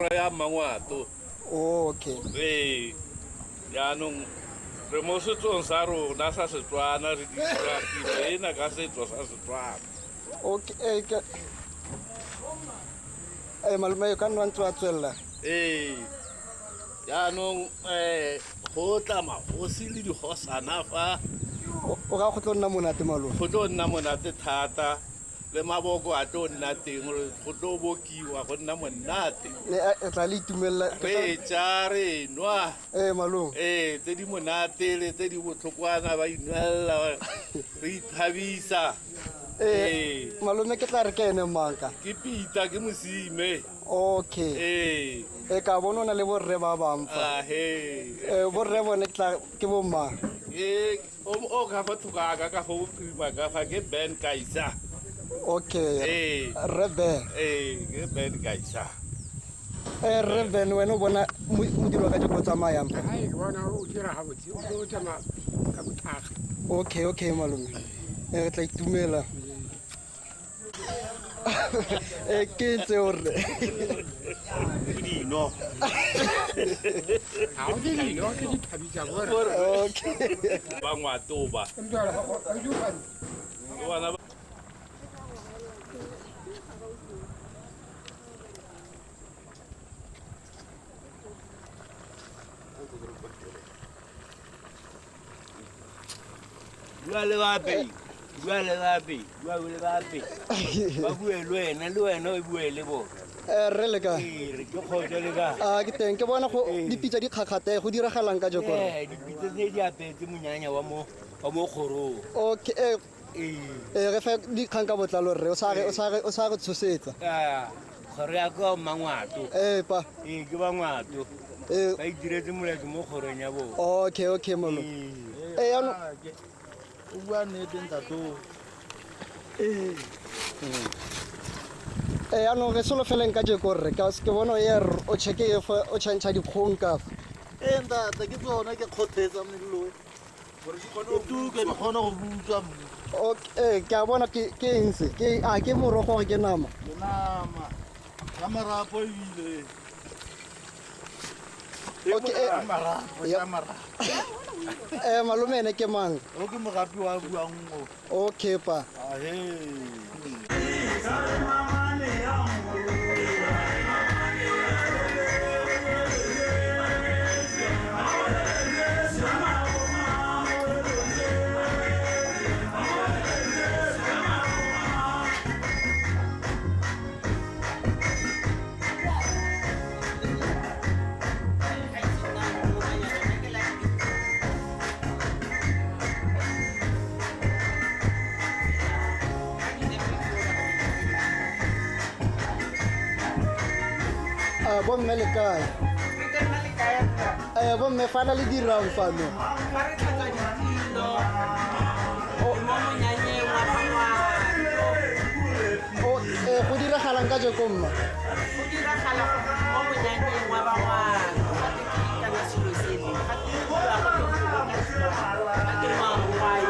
Ya Mmangwato. Okay. Ee, jaanong re mo setsong sa rona sa Setswana, re dira tiro ena ka setso sa Setswana. Okay, malome, ka nna ntse wa tswelela. Ee, jaanong go tla magosi le digosana fa. O ga go tlo nna monate, malome? Go tlo nna monate thata, le maboko a tlo nna teng, go tlo bokiwa, go nna monate. Ne tla le itumelela. Re ja, re nwa. Ee, malome. Ee, tse di monate le tse di botlhokwana ba inwelela, re ithabisa. Ee, malome, ke tla re ke ene mang ka? Ke Peter, ke Mosime. Okay. Ee. E ka bona o na le borre ba bang fa. Ahe. Borre bone ke tla ke bo mang? Ee, o ka fa thoko ka ka fa bophirima ka fa ke Ben Kaisa. Okay. Ee. Rre Ben. Ee, ke Ben Kaisa. Rre Ben, wena o bona modiro ka jeko o tsamayang fa? Ai, ke bona o dira gabotse, o tlo tsamaya ka bothakga. Okay, malome, re tla itumela. Ke ntse o rre. Dino. Ga o ke dino, ke dithabi tsa borre. Okay. Ba Ngwato ba. Bana. Bua le bape, bua le bape, bua le bape, ba bue le wena, le wena o bue le bona. Rre, le kae? Ee, re ke kgotso, le ka? A ke teng. Ke bona go dipitsa di kgakgate, go diragalang ka jeko? Ee, dipitsa tse di apetse monyanya wa mo kgorong. Okay. Ee. Re fe dikgang ka botlalo, rre, o sa re tshosetsa. Ah, kgoro ya ka Mmangwato. Ee, pa. Ee, ke Bangwato. Ee. Ba itiretse moletlo mo kgorong ya bona. Okay, malome. Ee. Yaanong O bua nnete, ntate o. Yaanong re solofeleng ka jeko, rre? Ka ke bona o ye o cheke e fa o tšhentšha dikgong ka fa. Ee, ntate, ke tsone, ke kgothetsa molelo e tuke, di kgone go butswa. Okay, ke a bona. Ke eng se? Ke a ke morogo gore ke nama? Ke nama ka marapo ebile. Okay. Ka marapo, ka marapo. Malome, ene ke mang? O ke mogapi wa buang o. Okay, pa. Ahe. A bomme, le kae? Bomme, fana le dirang fano? Fa re tlhatswa ditilo mo monyanyeng wa Bangwato. Go diragalang ka jeko, mma? Go diragala gore mo monyanyeng wa Bangwato gate ke kana selo sele gate bua go te ka gate ngwai gate ngwai.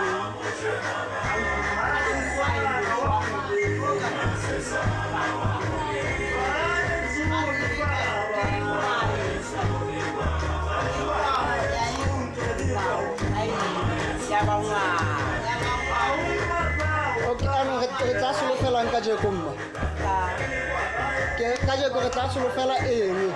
Ya Bangwato. Okay, anong re tla solofelang ka jeko, mma? Ke ka jeko re tla solofela eng?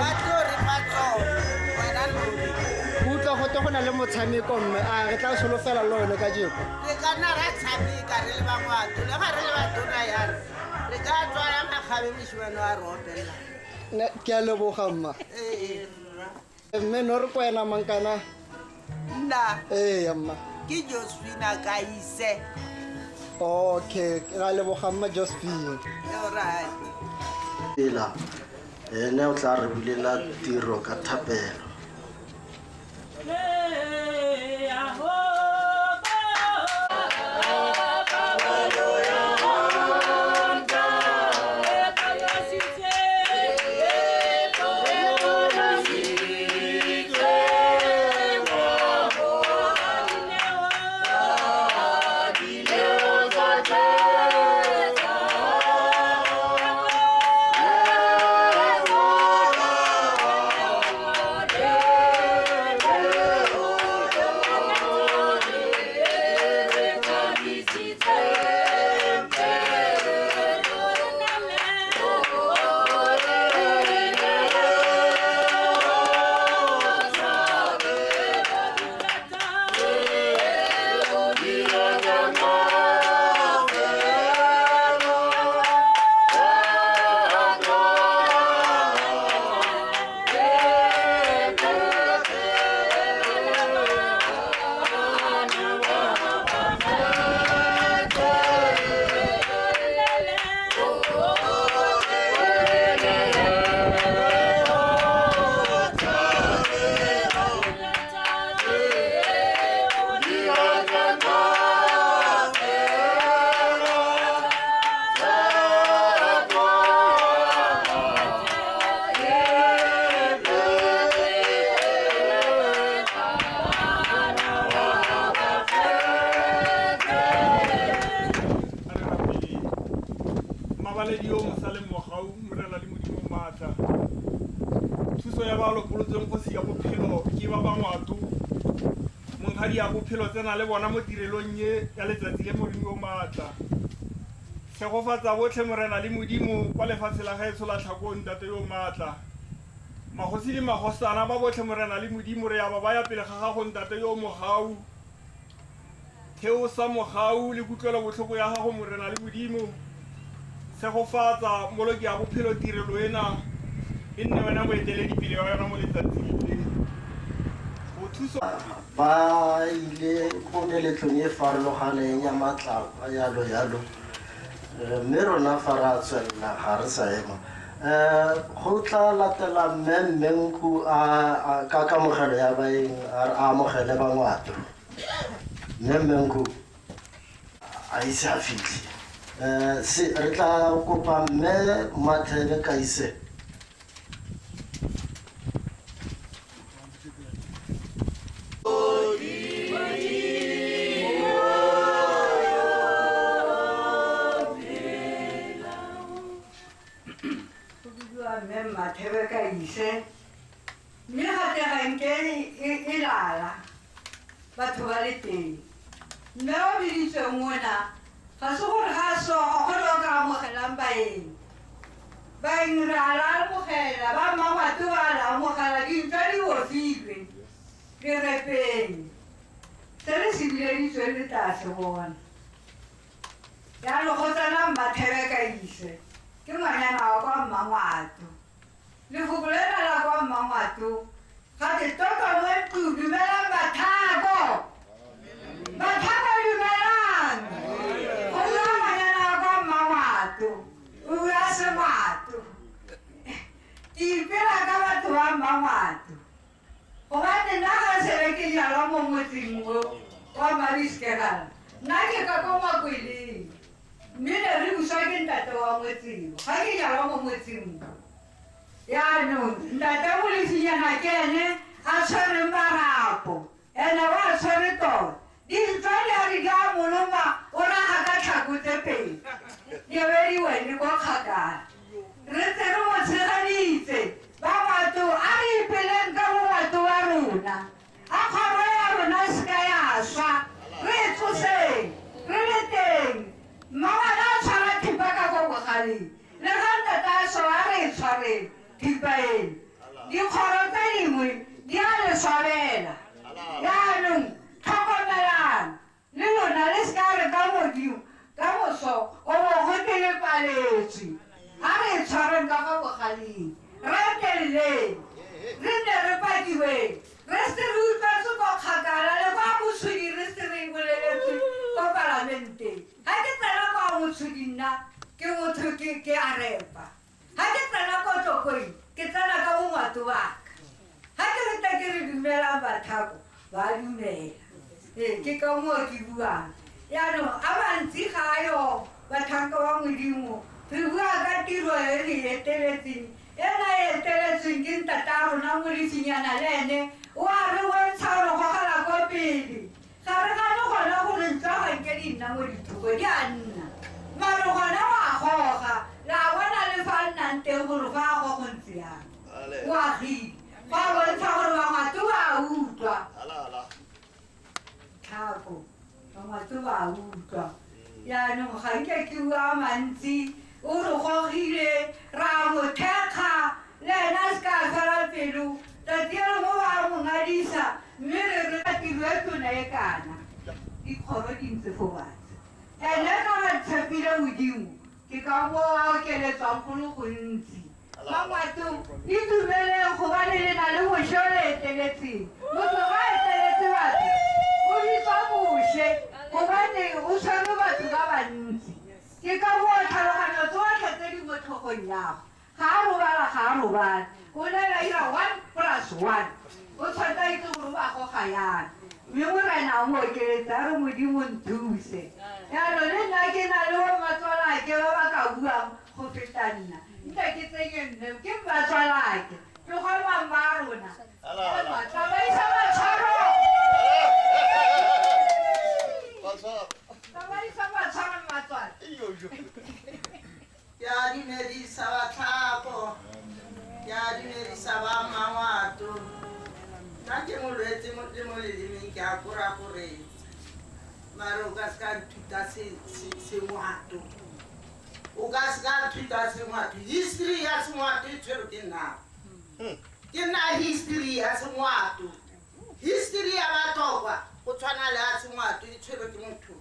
Ba tlo re fa tsone wena lone. Go utlwa gote go na le motshameko, mme a re tla solofela le one ka jeko? Re ka nna ra tshameka re le Bangwato, le ga re le batona yana re ka tswala makgabe, mosimane wa re opelela. Ke a leboga, mma. Ee. Mme no re kwena mankana? Nna? Ee, mma. Ke Josephina Kaise. Okay, ke a leboga, mma Josephine. Alright. Ela ene o tla re bulela tiro ka thapelo. maatla. Thuso ya ba lopolotseng kgosi ya bophelo ke ba Bangwato. Monghadi ya bophelo tsena le bona mo tirelong ye ya letsatsi le Modimo yo maatla. Tshegofatsa botlhe Morena le Modimo kwa lefatshe la gaetsho la Tlhakong, Ntate yo maatla. Magosi le magosana ba botlhe Morena le Modimo re ya ba baya pele ga gago, Ntate yo mogau. Theosa mogau le kutlwelo botlhoko ya gago, Morena le Modimo. Tshegofatsa moloki ya bophelo tirelo ena e nne wena moeteledipele wa yona mo letsatsing le. Go thuso Ba ile ko meletlong e farologaneng ya matlapa yalo yalo. Mme rona fa ra tswelela ga re sa ema. Go tla latela mme Mmenku a ka kamogelo ya baeng a amogele Bangwato. Mme Mmenku a ise a fitlhe. Se re tla kopa mme Mathebe Kaise. Go bidiwa mme Mmathebe ka ise, mme gate ga nke e lala batho ba le teng. Mme o biditsweng ona ga se gore ga a soga gore o ka amogelang baeng. Baeng re a la amogela, ba Mmangwato ba la amogela, dintwa di ofilwe. Re repeng se re se bileditsweng le tla se bona. Jaanong go tsena Mmathebe ka ise, ke ngwanyana wa kwa Mmangwato. Lefoko lena la kwa Mmangwato ga te tota mo ntlong. Dumelang Bathako, Bathako dumelang. Go bua ngwanyana wa kwa Mmangwato, o bua Sengwato. Ke ipela ka batho ba Mmangwato gobane nna ga sebe ke nyalwa mo motseng mo wa Mabiskegal, nna ke ka ko Makweleng, mme ne re buswa ke ntate wa motseng ga ke nyalwa mo motseng mo. Yaanong ntate Molefinyana ke ene a tshwereng marapo, ene wa tshwere tota. Dintwa di a re di a moloma, o raga ka tlhako tse pedi di be di wele ko kgakala. Re ntse re mo tshegeditse. Bangwato, a re ipeleng ka bongwato wa rona. A kgoro ya rona e seka ya swa, re e tsoseng re le teng. Mmangwana a tshwara thipa ka ko bogaleng, le ga ntate a swa a re e tshwareng thipa eno. Dikgoro tse dingwe di a le swabela. Jaanong tlhokomelang le lona, le seka re ka modimo ka moso o bo go te le paletswe. A re e tshwareng ka fa bogaleng, re eteleleng, re nne re pakiweng, re se re utlwetse ko kgakala le kwa Motshodi, re se re boleletswe ko palamenteng. Ga ke tsena kwa Motshodi nna ke motho ke a repa. Ga ke tsena ko Tlokweng ke tsena ka bongwato baka. Ga ke reta ke re dumelang Bathako, ba dumela. Ee, ke ka moo ke buang. Yaanong a mantsi ga a yo, batlhanka ba Modimo. Re bua ka tiro e re eteletseng, ena e eteletsweng ke ntata a rona Molefinyana, le ene o a re bontsha gore gogela ko pele. Ga re gane gona gore ntswa ga nke di nna mo dithoko di a nna, mare gona wa goga. La bona le fa nnang teng gore fa a go ntse yang, o agile go a bontsha gore Bangwato ba a utlwa tlhako, Bangwato ba a utlwa. Yaanong ga nke ke bua mantsi, o re gogile ra mo thekga, le ena a se ka a fela pelo. Tsatsi e lengwe ba mo ngadisa, mme re re tiro e tona e kana dikgoro di ntse fo batse. Ene ka ba tshepile Modimo, ke ka moo a okeletswang go le gontsi. Bangwato, itumeleng gobane le na le Moshe o le eteletseng. Motho ga a eteletse batho o bitswa Moshe gobane o tshwere batho ba bantsi. Ke ka moo tlhaloganyo tsotlhe tse di mo tlhogong yago. Ga a robala, ga a robale, o ne a ira 1 plus 1, o tshwanetse a itse gore o ba goga yang. Mme Morena a mo okeletse, a re Modimo nthuse. Jaanong le nna ke na le bo mmatswalake ba ba ka buang go feta nna. Nte ke tsenye mme ke mmatswalake, tloga mamma a rona. Ema, tsamaisa matshwaro. Tsamaisa matshwaro mmatswala. Ke a dumedisa Batlhako. tletse le mo lelemeng ke a korakoretsa mare o ka se ka nthuta sengwato o ka se ka nthuta sengwato history ya sengwato e tshwerwe ke nna ke nna history ya sengwato history ya batokwa go tshwana le ya sengwato e tshwerwe ke motho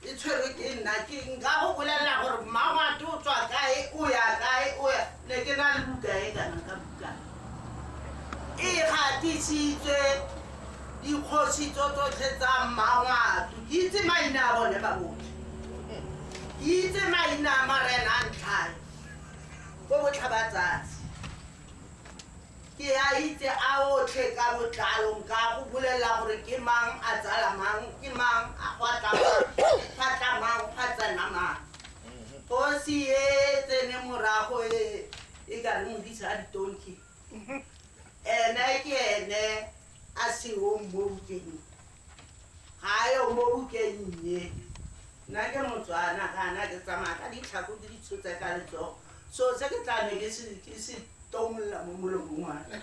e tshwerwe ke nna ke nka go bolelela gore mmangwato o tswa kae o ya kae o ya ne ke na le buka e kana ka buka e gatisitswe dikgosi tso tsotlhe tsa mmangwato ke itse maina a bone ba botlhe ke itse maina a marena a ntlhae ko botlhabatsatsi ke a itse a otlhe ka botlalo nka go bolelela gore ke mang a tsala mang ke mang a gwa mang gwa tsena mang kgosi e tsene morago e e ka re modisa a ditonki ene ke ene a seong mo bukeng ga yo mo bukeng ye nna ke motswana kana ke tsamaya ka ditlhako ke di tshotse ka letsogo so se ke tla ne ke se tomolla mo molomong wa ka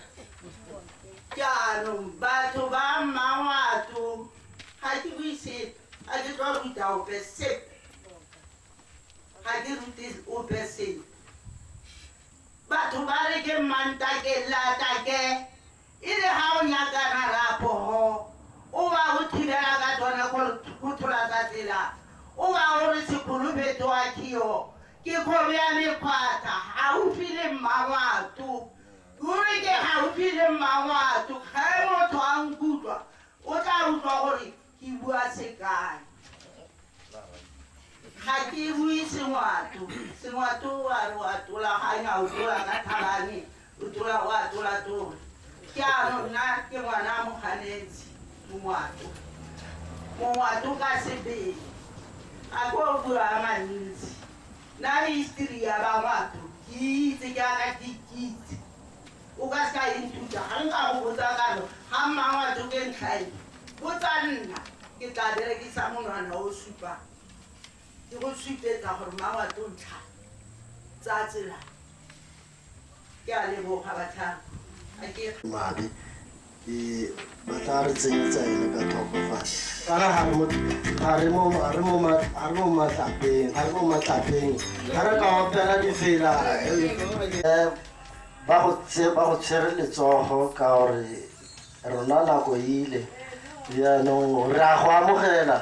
jaanong batho ba mmangwato ga ke bue sepe ga ke tlo ruta ope sepe ga ke rute ope sepe batho ba re ke mmantake latake e le ga o nyakana rapogo o ba go thibela ka tsone go thola tsa tsela o ba o re sekolobetso wa khio ke kgobe ya mekgwatha gaufi le mmangwato ruri ke gaufi le mmangwato ge motho a nkutlwa o tla utlwa gore ke bua sekae ga ke bue sengwato sengwato wa re wa tolaganya o tola ka thabane o tola wa tolatola ke ano nna ke ngwana a moganetsi mongwato mongwato ka sebele a ko bua a mantsi nna history ya bangwato ke itse jaaka ke kitse o ka se ka e nthuta ga nka go botsa kano ga mmangwato ke ntlha e botsa nna ke tla berekisa monwana o supa ke go supetsa gore mmangwato ntlha tsa tsela ke a leboga batlhano mabe ke batla re tsenyetsa ene ka thoko fa kana ga re mo matlapeng ga re mo matlapeng ga re ka opela difela ba go tshwere letsogo ka gore rona nako ile jaanong re a go amogela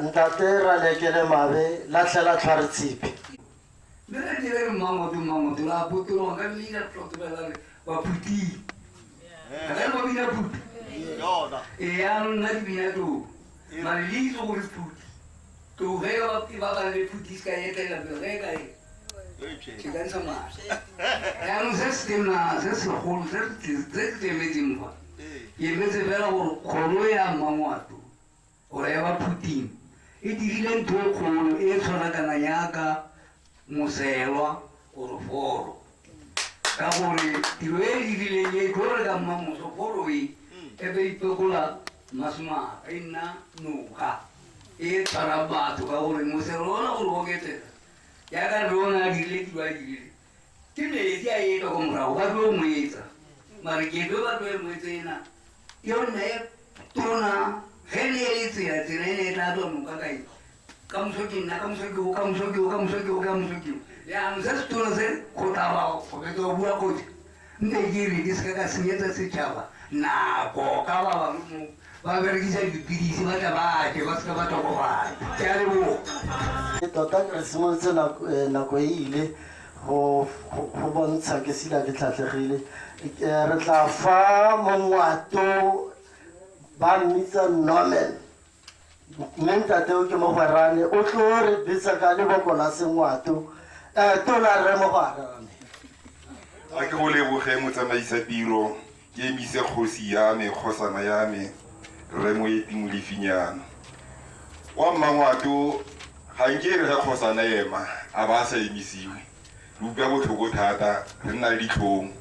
ntate ra lekele mabe latlhela tlhware tshipi mme re dire re mmangoto mmangoto la potologa ka leina tlotobela re baphuti ga ba bina phuti ee yaanong nna ke bina tlou mare le itse gore phuti tlou ge ba ba le phuti se ka etela pele ge ka e ke ka ntsha madi yaanong se se tena se segolo se ke temetseng fa ke emetse fela gore kgoro ya mmangwato gore ya baphuting e dirile ntho e kgolo e tshwanakana yaka moselwa ore foro ka gore tiro e dirileng e tlo re ka mmamoso foro e e be ipekola masomaka e nna noka e tshwara batho ka gore moselo ona gore oketsega jaaka re ona a dirile tiro a dirile ke metsi a etwa ko morago ba tlo moetsa mare ke tlo ba tlo e moetsa ena yona e tona ge ne e le tsela tsela e ne e tla tswa noka kae kamoso ke nna kamoso ke o kamoso ke o kamoso ke o kamoso ke o jaanong se se tona se go tla ba go fetsa go bua kotsi nte ke re ke seka ka senyetsa setšhaba nako ka ba bangwe mo ba berekisa dipidisi ba tla ba je ba seka ba tlhokofala ke a leboga tota re simolotse nako e ile go bontsha ke sila ke tlhatlhegile re tla fa mongwato ba mmitsa Norman mme ntateo ke mogwerane o tlo re bitsa ka leboko la sengwato tona rre mogwerane a ke go leboge motsamaisa tiro ke emise kgosi ya me kgosana ya me rre Moeti Molefinyana wa mmangwato ga nke re ge kgosana ema a ba a sa emisiwe re utlwa botlhoko thata re nna le ditlhong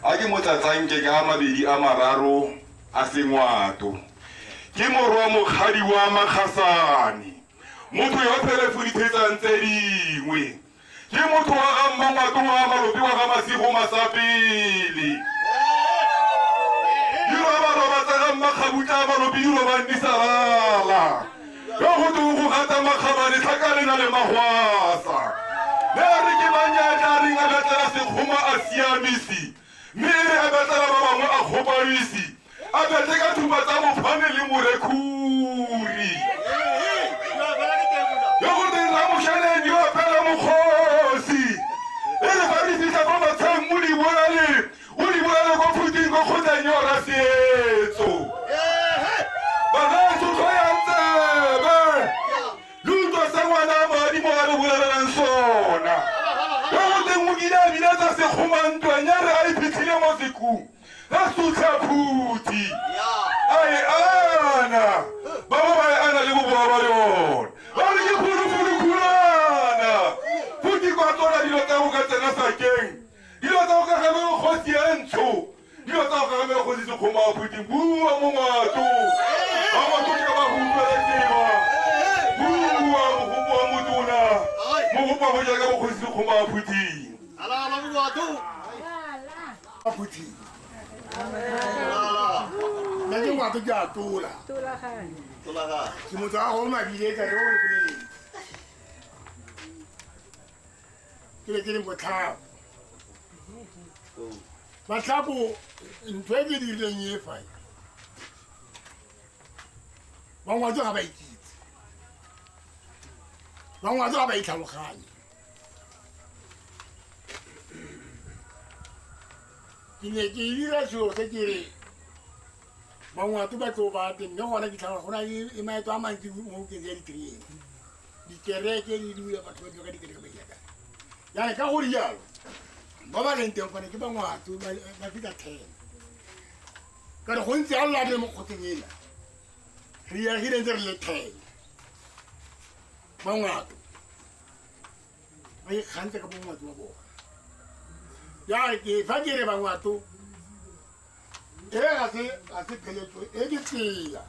a ke motlatsanke ka mabedi a mararo a sengwato ke morwa mokgadi wa Makgasane motho yo phelefodithetsang tse dingwe ke motho wa ga mmangwato wa malope wa ga Masigo Masapele. Gata Makgabutla Balobiro ba Nnisalala. Yo go teng go gata makgabane tlhaka le na le magwasa. Le a re ke banyatla a reng a batlela sekgoma a siamisi, mme e re a batlela ba bangwe a kgopamisi, a betle ka thupa tsa mophane le morekhuri. Yo go teng Ramošaneng yo opela mokgosi, e re fa re fitlha kwa matsheng o di bolale, o di bolale kwa phuting ko kgotleng yo rasetso. Bagaetsho tlhoyang tsebe, le utlwa se ngwana a moadimo a re bolelelang sona. Yo go teng o kile a biletsa sekgoma ntweng ya re a e phitlhile mo sekung, a sutlha phuthi, a e ana, ba bo ba e ana le boboa ba yona. Ba re ke phulufulu khulwana. Phuthi kwa tsona dilo tsa go ka tsena sakeng, dilo tsa go ka gamela kgosi e ntsho, dilo tsa go ka gamela kgosi sekgoma a phuthi. Bua mongwato, ba ngwato ke ba go utlweletsengwa. Bua mogopo wa motona, mogopo wa go jaaka bokgosi sekgoma a phuthing. Phuthing. Nna ke ngwato ke a tola. Ke motho wa go mabile ka re o re boleletse. Ke be ke le botlhabo. Batlhabo ntho e ke dirileng e fa. Bangwato ga ba ikitse. Bangwato ga ba itlhaloganye. Ke ne ke dira selo se ke re bangwato ba tlo ba teng, mme gona ke tlhaloga go na le maeto a mantsi mo ke ya diterene. Dikereke di dula batho ba dula ka dikereke ba ile kae. Jaanong ka go rialo, ba ba leng teng fane ke bangwato ba feta 10. Ka re go ntse a lla mo kgotleng ena. Re agile ntse re le 10. Bangwato ba ikgantse ka bongwato ba bona. Jaanong ke fa ke re bangwato e ga se pheletso e ke tsela.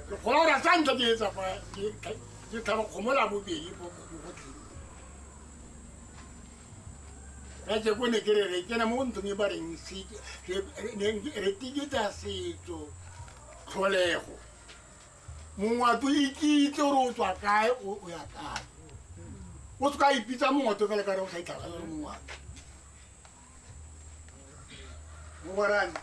Ke kgona gore sa ntlha ke etsa fa ke tlhaba kgomo la bobedi mo gotlheng. Ka jeko ne ke re re kena mo ntlong e ba reng re tiketsa setso tlholego. Mongwato ikitse gore o tswa kae o ya kae. O se ka ipitsa mongwato fela ka re o sa itlhaloganye gore mongwato. Mogwerane.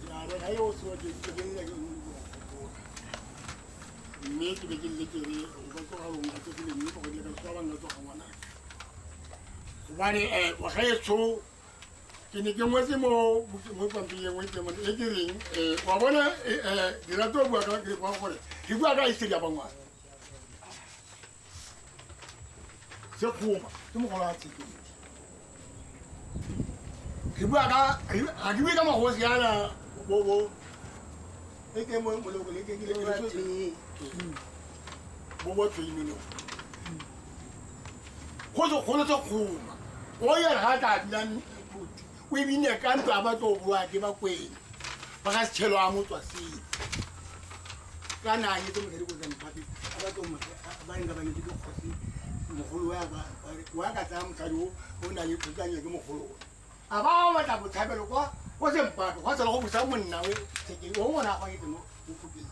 Ya re ga e o tsoa ke ke ke ke mme ke be ke le ke re o ka tloga bongwato ke le mme go le ka tsoga banga tsoga ngwana. Gobane wa gaetsho ke ne ke ngwetse mo pampiring e nngwe ke e ke reng wa bona dirato o bua ka ke bua gore re bua ka history ya bangwana. Sekgoma ke mogolo wa Tshekedi. Re bua ka ga ke bue ka magosi ana bo e ke mo moloko le ke le bo tshwene. Go se golo Sekgoma o ya ga tla bilang phuthi o e bine ka ntlo a ba tlo bua ke ba kwena ba ga setšhelo a motswa sele ka na nyetse mosadi ko Zimbabwe a ba tlo ba nka ba nyetse ke kgosi mogolo wa ka tsaya mosadi o na le kgotsanyele ke mogolo o a ba batla botshabelo kwa ko Zimbabwe gwa sala go busa monna o Tshekedi o ngwana a gwanyetse mo Phokeng.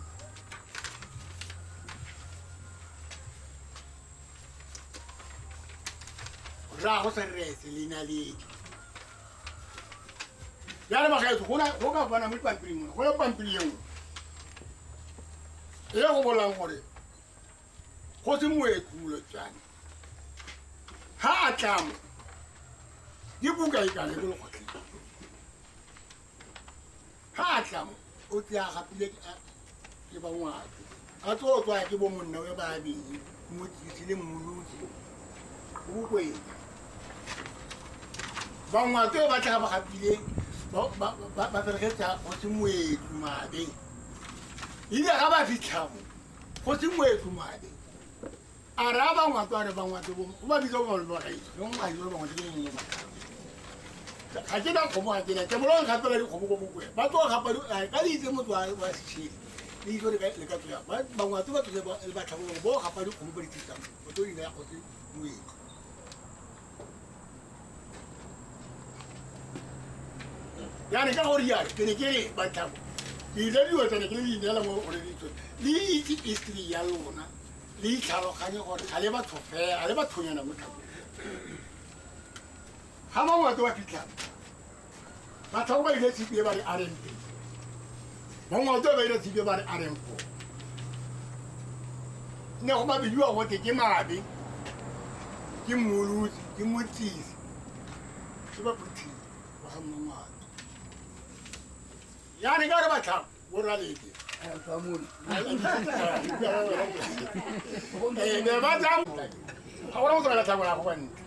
Rra go sa retse leina ledi. Jaanong bagaetsho go ka bona mo dipampiring mona, go na pampiri e nngwe e go bolelang gore go se moetlo Molotsane ha a tla mo ke buka e kana ke lekgotleng. Ha a tla mo o tle a gapile ke bangwato a tlo tswa ke bo monna we ba bedi motsisi le mmolotsi o bokwena. Bangwato ba tla ba gapile ba felegetsa go se moetlo mabe. Ile ga ba fitlha mo go se moetlo mabe. A re a bangwato a re bangwato bo o ba bitsa bo ba gaetsho le ngwato ba bangwato ke eng ba. Ga ke na kgomo ga ke na ke bolong gapela dikgomo ko bokwena. Ba tlo gapa ka le itse motho wa setšhele. Le itse gore le ka tsoya. Bangwato ba tsole ba tlhabologo bo gapa dikgomo ba di tlisang. Ba tlo di naya kgosi moetlo. Yaanong ka gore jalo ke ne ke re batlhabo ke ile dilo tsane ke le di neela mo gore ditso le itse history ya lona le itlhaloganye gore ga le batho fela ga le bathonyana mo tlhabong. Ga mangwato ba fitlhang batlhabo ba ile tshipi e ba re areng pele, bangwato ba ile tshipi e ba re areng foo. Ne go ba bidiwa gote ke Mabe, ke Mmolotsi, ke Motsisi, ke Baphuthing ba ga Mmangwato. Yaanong ka gore batlhabo bo raleke be ba tsa ga gona go tswela tlhabola go kwa ntle,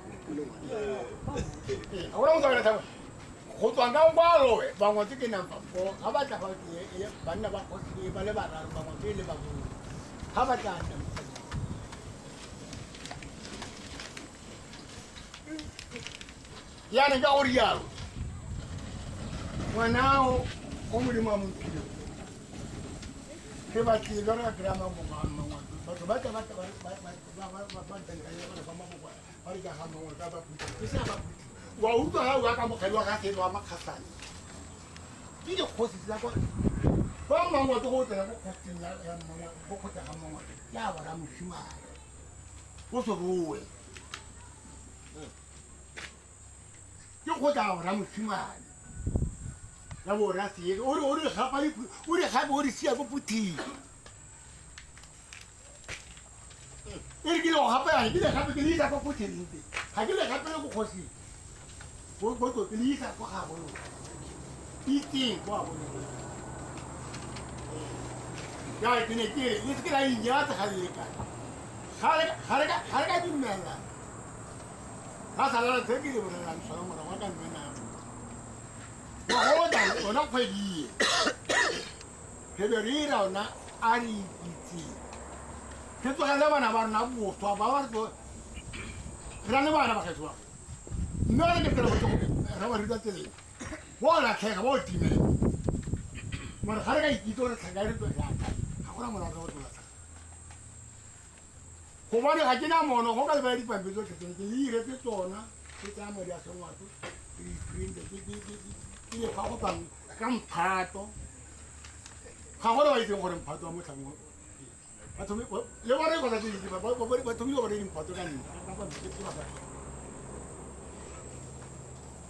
ga gona go tswela tlhabola go tswa ka kwa loe. Bangwe tse ke number 4 ga ba tla fa banna ba kgosi ba le bararo, bangwe tse le ba bongwe ga ba tla nna. Yaanong ka gore jalo ngwanao o Modimo a mo mphile re batlile ka re ka kry-a mangwe batho ba tla ba ba re ka ga mangwe ka ba phutha ke sa ba phutha. Wa utlwa ga o ya ka mokgadi wa ga selo wa Makgasane ke dikgosi tsa kwa ba mangwe go tsena ko kgosing ya mangwe go kgotsa ga mangwe ke a bona mosimane o se roe ke kgotsa a bona mosimane ya bo ra sele o re o re gapa o re gape o re sia ko phuthing e re ke le go gapa yana ke le gape ke le isa ko phuthing teng ga ke le gape le ko kgosing bo tlo ke le isa ko ga bo itseng ko ga bo ya ke ne ke re le se ke la inyatsa ga le kae ga re ka dumela ga sala tse ke di bolelang sona morago wa ka mme na wa ona kgwedi e re be re ira ona a re ikitseng re tlogele bana ba rona boswa ba ba re na le bana ba kgetho ba mme ba re ke tsela re ba ruta tseleng bo latlhega bo timela mare ga re ka ikitse gore tlhaka re tlo ya kae ga gona mona re tlo latlhega gobane ga ke na mono go ka lebala dipampiri tsotlhe tsone ke le iretse tsona ke tsaya madi a sengwato ke di-printe ke le fa go tswang ka mphato ga gona ba itseng gore mphato wa motlhang le bone kgotsa tse itse ba thomile bone dimphato ka nna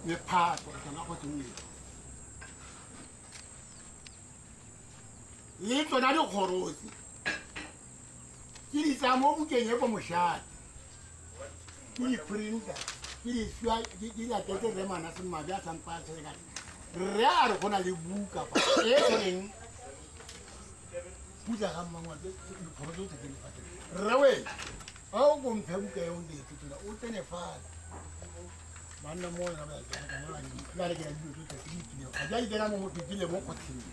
mephato tsona go tsengwe le tsona dikgorotse ke di tsaya mo bukeng e ko mošate ke di-printa ke di fiwa ke di latetse rre Manase Mmabe a sampa a tshele rre a re go na le buka fa e tshwaneng putla ga mmangwe dikgoro tsotlhe tse lefatshe rre we a o ko mphe buka eo ke e tsona o tsene fale banna mo yona ba ya ka re ke ya dilo tsotlhe tse di itileng ga ke a ikela mo motho ke le mo kgotlheng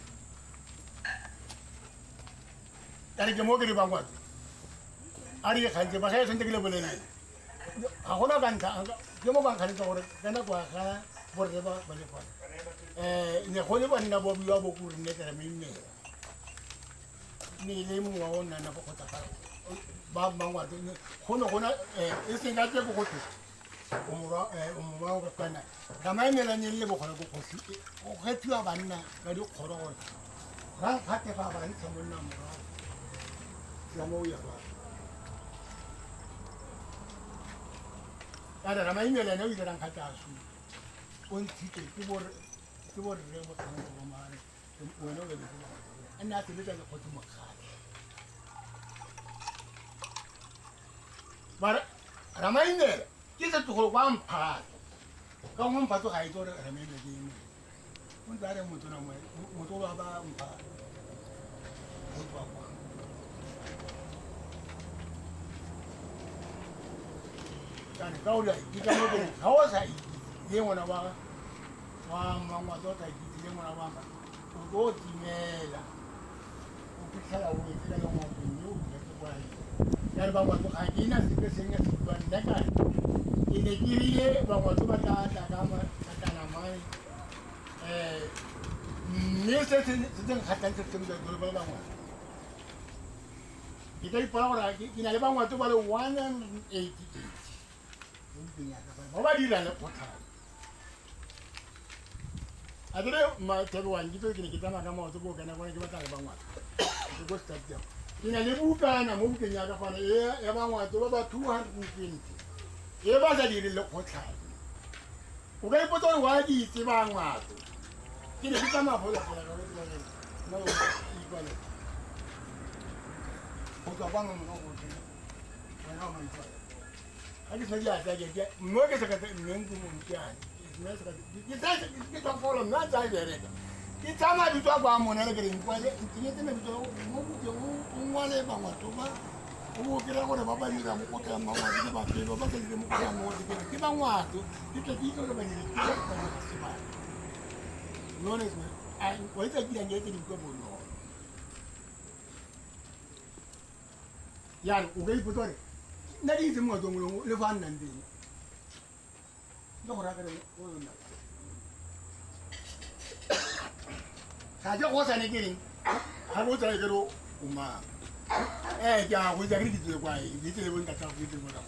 ka re ke mo ke re bangwe a re gantse ba ga e tshwanetse ke le bolelele ga gona ka ntlha ke mo bankganetsa gore ka nako ya ga borre ba ba le fana ne go le banna ba bua bo ko nne ke re memmela ne le mongwe wa o nnana go kgotsa ba mangwato go ne gona e seng ka tse ko gotlhe o morwa o kana ramaemela ne le bogole ko kgosi go kgethiwa banna ka dikgoro gore ga gate fa ba ntsha monna morwa ya mo ya ba ka re ramaemela ene o ile rang kgata a su o ntshitse ke borre botlhanka ba mare wena o lebetse a nne a sebetsa le kgotsi mokgatlho mara ramaemela ke setlogolo kwa mphato ka gongwe mphato ga itse gore ramaemela ke eng o ntse a re motona motlolo wa ba mphato go tswa kwa kane ka gore ke ka mo ga o sa itse le ngwana wa mangwato o sa ikitse le ngwana wa o tlo timela o fitlhela o etse ka lengwato mme o fitlhetse kwa ya re bangwato ga ke na sepe sengwe se bua nna ka ke ne ke rile bangwato ba tla tla ka katanamane mme se se nkgatlhang se sengwe ba bangwato ke ka ipona gore ke na le bangwato ba le 188 ba ba dirang le kgotlhang. A dire mathebe wa nkitse ke ne ke tsamaya ka maoto ko kana kone ke batla le bangwato ke ko stadium ke na le bukana mo bukeng ya ka fana e ya bangwato ba ba 220 e ba sa dire lekgotlhane o ka ipotsa gore wa ke itse bangwato ke ne ke tsamaya go latela ka mo ikwale go tswa kwa ngwe go wena o maikwale ga ke sena diatla ke mme ke se ka mme ntse mo ntiane ke tswa folo mme a tsaya bereka ke tsaya mabitso a kwa mona le ke reng kwale nkenyetse mabitso mo bukeng o ngwale bangwato ba o bo kry-a gore ba ba dira mo kotla mangwato ke bafe ba ba sa dire mo kotla mangwato ke ke bangwato ke tle ke itse gore ba dire ke ba dira sebaka none wa itse ke dirang ke etse dibuka bonolo jaanong o ka ipotsa gore nna ke itse mongwato mongwe le fa a nnang teng le go raya kare o nna ga ke go sane ke reng ga bo tsaya ke re o mang ke a go itse ke re ke tsile kwa e ke tsile bo ntata go itse mo ka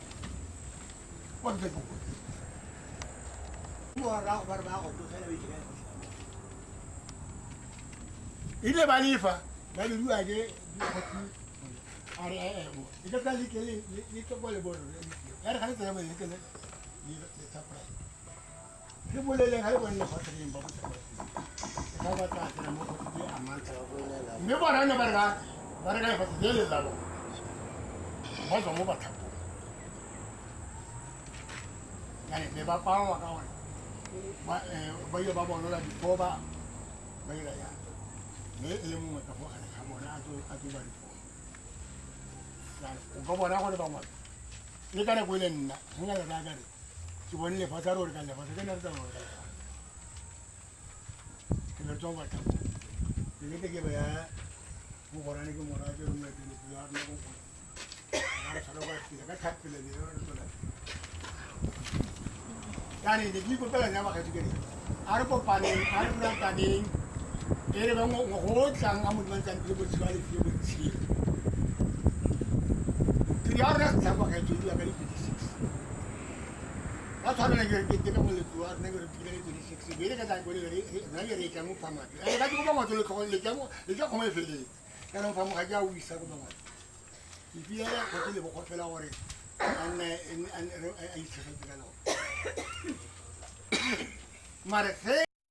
kwa ke go mo ra go ba re ba go tlogela o itse ile ba lefa ba le rua ke a re e ka tla le ke le tlo le borro ya re ga le tsena mo le ke le le surprise ke boleleng ga le bone lefatshe leng ba botsa ba ba tla tsena mo go ke amantsa mme bona ne ba re ka lefatshe le le la bona ba tswa mo bathapong yane ne ba palwa ka gore ba ile ba bonola difoba ba ira yang mme e le mongwe ka fo gare ga bona a tso ba difoba o ka bona gore bangwe le ka nako e le nna nka le raya kare ke bone lefatshe a re gore ka lefatshe ke ne re tsamaya ka lefatshe ke ne re tswa bathapong ke ne ke ba ya mogorane ke mora ke rongwe pele pele a rona go ga tshwara kwa pele ka thapele le re tswela yaane ne ke ikopela nna bagaetsho ke re a re kopaneng a re rataneng e re ba go tlang a modimo a ntsang pele botshelo a lefile botshelo tiro ya rona setlhang bagaetsho e dira ka di-26 ba tshwanela ke re ke ka moletlo wa rona ke re phile ka 26 be le ka tla kole re nna ke re tla mo fa matlo a ka ke kopa matlo le tlhogo le tla mo le tla kgomo e feletse ka nong fa mo ga ke a o isa ko bangwe ke fiela go ke le bo fela gore a nne a itshegetse ka lona mare ge